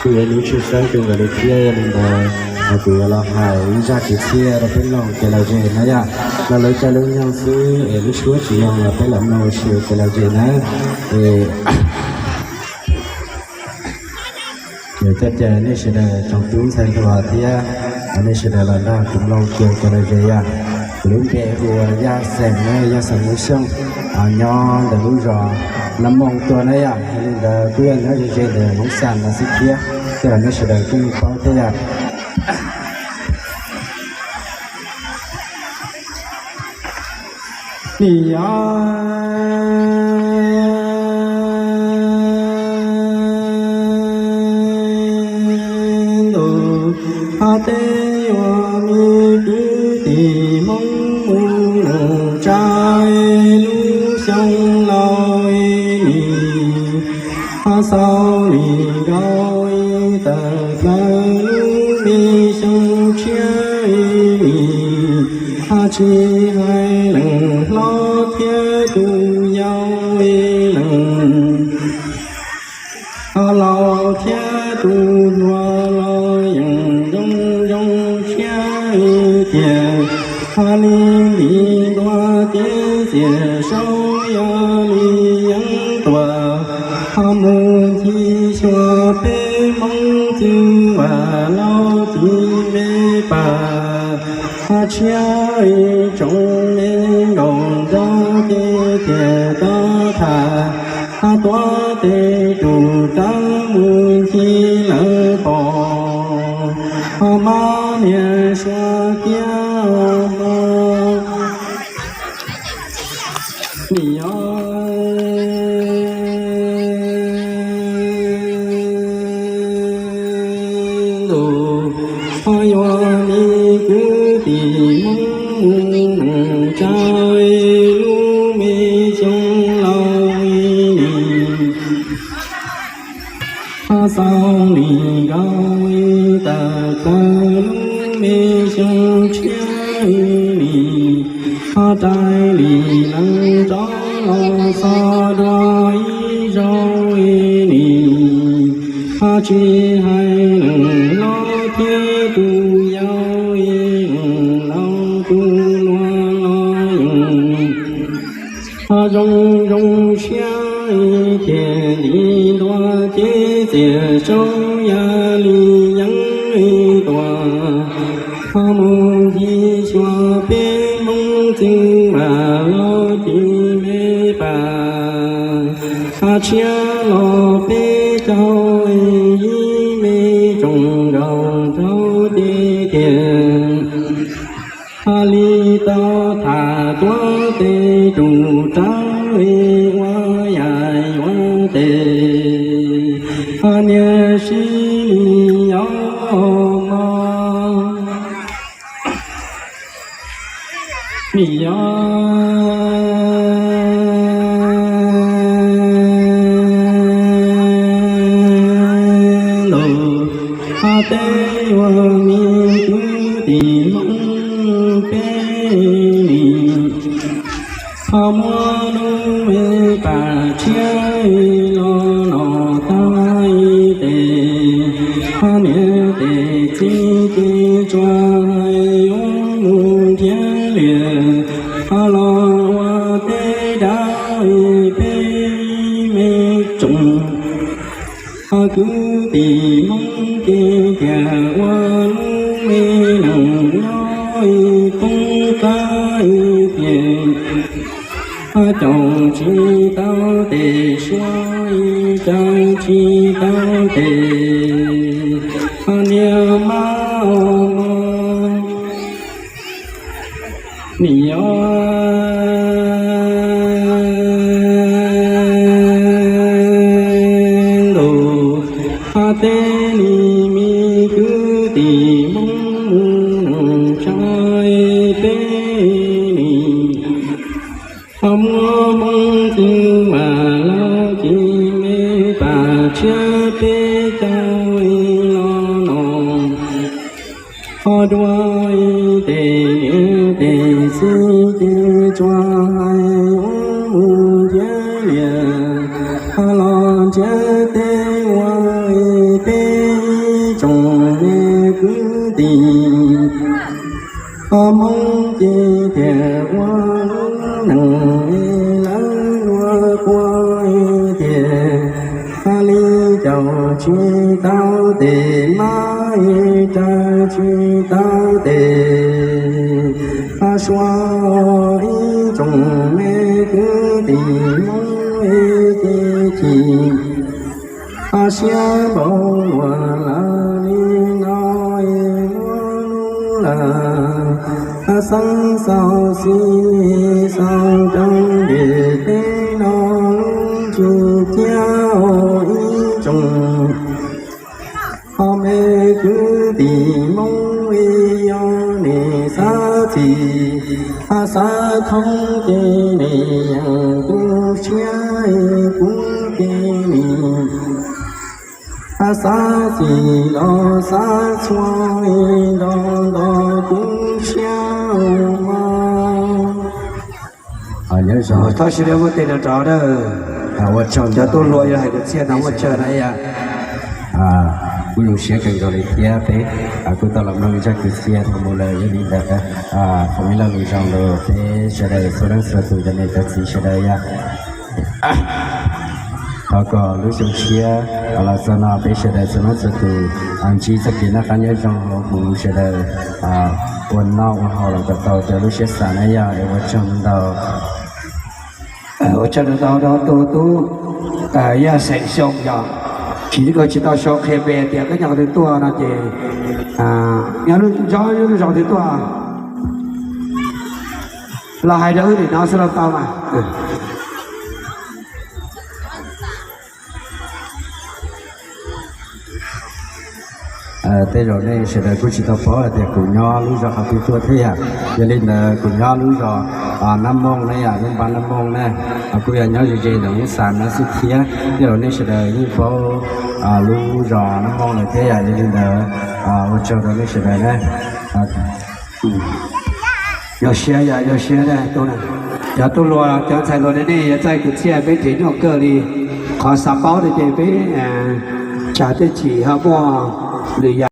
Kuj yuav ib lub tshwj xeeb rau nkawd li thiab, yog li ntawd kuv yuav los hais ib zaj kwv txhiaj rau peb mloog kev lom zem na yom. Los lawv cov lus nyoog xwb es lub suab tsis zoo los peb los mloog ua si kev lom zem na. Es thov caw nej sawv daws tsoom tub ntxhais hluas thiab nej sawv daws los nrog kuv mloog kev lom zem yom. Kuv lub npe hu ua Yaj Xeem na, Yaj Xeem Hmoob Xyooj, nyob ntawm lub zos Nab Mooj tuaj na yom. Yog li ntawd kuj yog nyob ze ze ntawm Hmoob Xas no xwb thiab, tej zaum nej sawv daws kuj paub thiab yom. Nim no ntuj, hos tej uas me kwv tij Hmoob mus tsa lub xyoo laus nim, hos xaus li nkaus tawm plaws lub me xyoo tshiab nim, hos tsis hais leej hlob thiab tus yau leej, hos laus thiab tus hluas los yeej zoo zoo siab tiag. Hos li li ntua ces txiaj saub yog li yeeb tuaj, hos mus ncig xyuas peb Hmoob txwv vam laug txiv me pam, hos tshiab tsoom me nkaus nraug ces tiag tau tham, hos tuav tes tus rab mus ncig lawv pom, hos mab niag suav kiab hos nim no ntuj, hos yuav me kwv tij Hmoob mus tsa lub me xyoo laus nim, hos xaus li nkaus tawm plaws lub me xyoo tshiab nim, hos rais li leej rov los txog dua ib zaug nim, hos tsis hais leej hlob thiab tus yau, leej laus tus hluas los yeej hos zoo zoo siab tiag li ntua ces txiaj saub yog li yeeb tuaj, hos mus ncig xyuas peb Hmoob txwv vam laug txiv me pam, hos tshiab los peb caug ib me tsoom nkaus nraug ces tiag, hos li tau tham tuav tes tus rab ua yam yuav tes, hos niag sib li yov mog nim no ntuj, hos tej uas me kwv tij Hmoob peb nim, hos muab lub me pam tshiab los no tag tes, hos niam tes txiv ces tsuas hais yuav mus nrhiav liam, hos los ua teb dab peb me tsoom, hos kwv tij Hmoob ces tiag ua lub me neej nyob poob qab tiag, hos caum tsis tau tes suav, caum tsis tau tes, hos niag mab nim no ntuj, hos tej li me kwv tij Hmoob mus tsa peb nim, hos muab Hmoob txwv vam laug txiv me pam tshiab peb caug los no, hos dua tes niam tes txiv ces tsuas hais yuav mus nrhiav liam, hos los nrhiav teb ua Hmoob ces tias ua lub neej lawv luag qua tias, li caum tsis tau tes, mab raws tsis tau tes, suav ib tsoom me kwv tij Hmoob ces chim siab npaum luaj lawm li no, muab lub lawm xeeb xaus xis xaus rau ntiaj teb no lub ntsig ciab ib tsoom me kwv tij Hmoob, yog nej xav txim xav thoob ces nej yeej tu siab, kuv ces nej xav txim los xav txhua, nto nto kuv siab mog. Nyob zoo, thov sawv daws muab tes rau rov na. Ua tsaug, cov tub hluas yog hais kwv txhiaj no ua tsaug na yom. Kuj zoo siab kawg nkaus li thiab peb kuj tau los mloog zaj kwv txhiaj thaum mus lawm, yog li ntawd foom ib lo lus zoo rau peb sawv daws txhua leej txhua tus, cov niam cov txiv sawv daws yom. Thov kom lub xyoo tshiab los txog no peb sawv daws txhua leej txhua tus ntsib txoj kev noj qab nyob zoo hauv huv, sawv daws ua noj ua haus los kom tau raws lub siab xav na yom. Es ua tsaug ntau. Ua tsaug ntau rau tus tub Yaj Xeem Xyooj yog, tsis, tsis tau sau qhia npe tias koj nyob qhov twg tuaj no ces nyob lub zos twg tuaj los hais rau wb nim no xwb los tau mas. Tej zaum nej sawv daws kuj tsis tau paub hais tias kuv nyob lub zos qhov twg tuaj thiab yom. Yog li ntawd kuv nyob lub zos Nab Mooj ne yom, lub npab Nab Mooj ne, kuj yog nyob ze ze ntawm lub xas no xwb thiab. Tej zaum nej sawv daws yeej paub lub zos Nab Mooj lawm thiab yom. Yog li ntawd ua tsaug rau nej sawv daws na. Zoo siab yom, zoo siab. Cov tub hluas cov ntxhais hluas nej yuav txais kwv txhiaj peb nrhiav nyuaj kawg li. Qhov xav paub tias ces peb tsam tej chim ho muaj lwm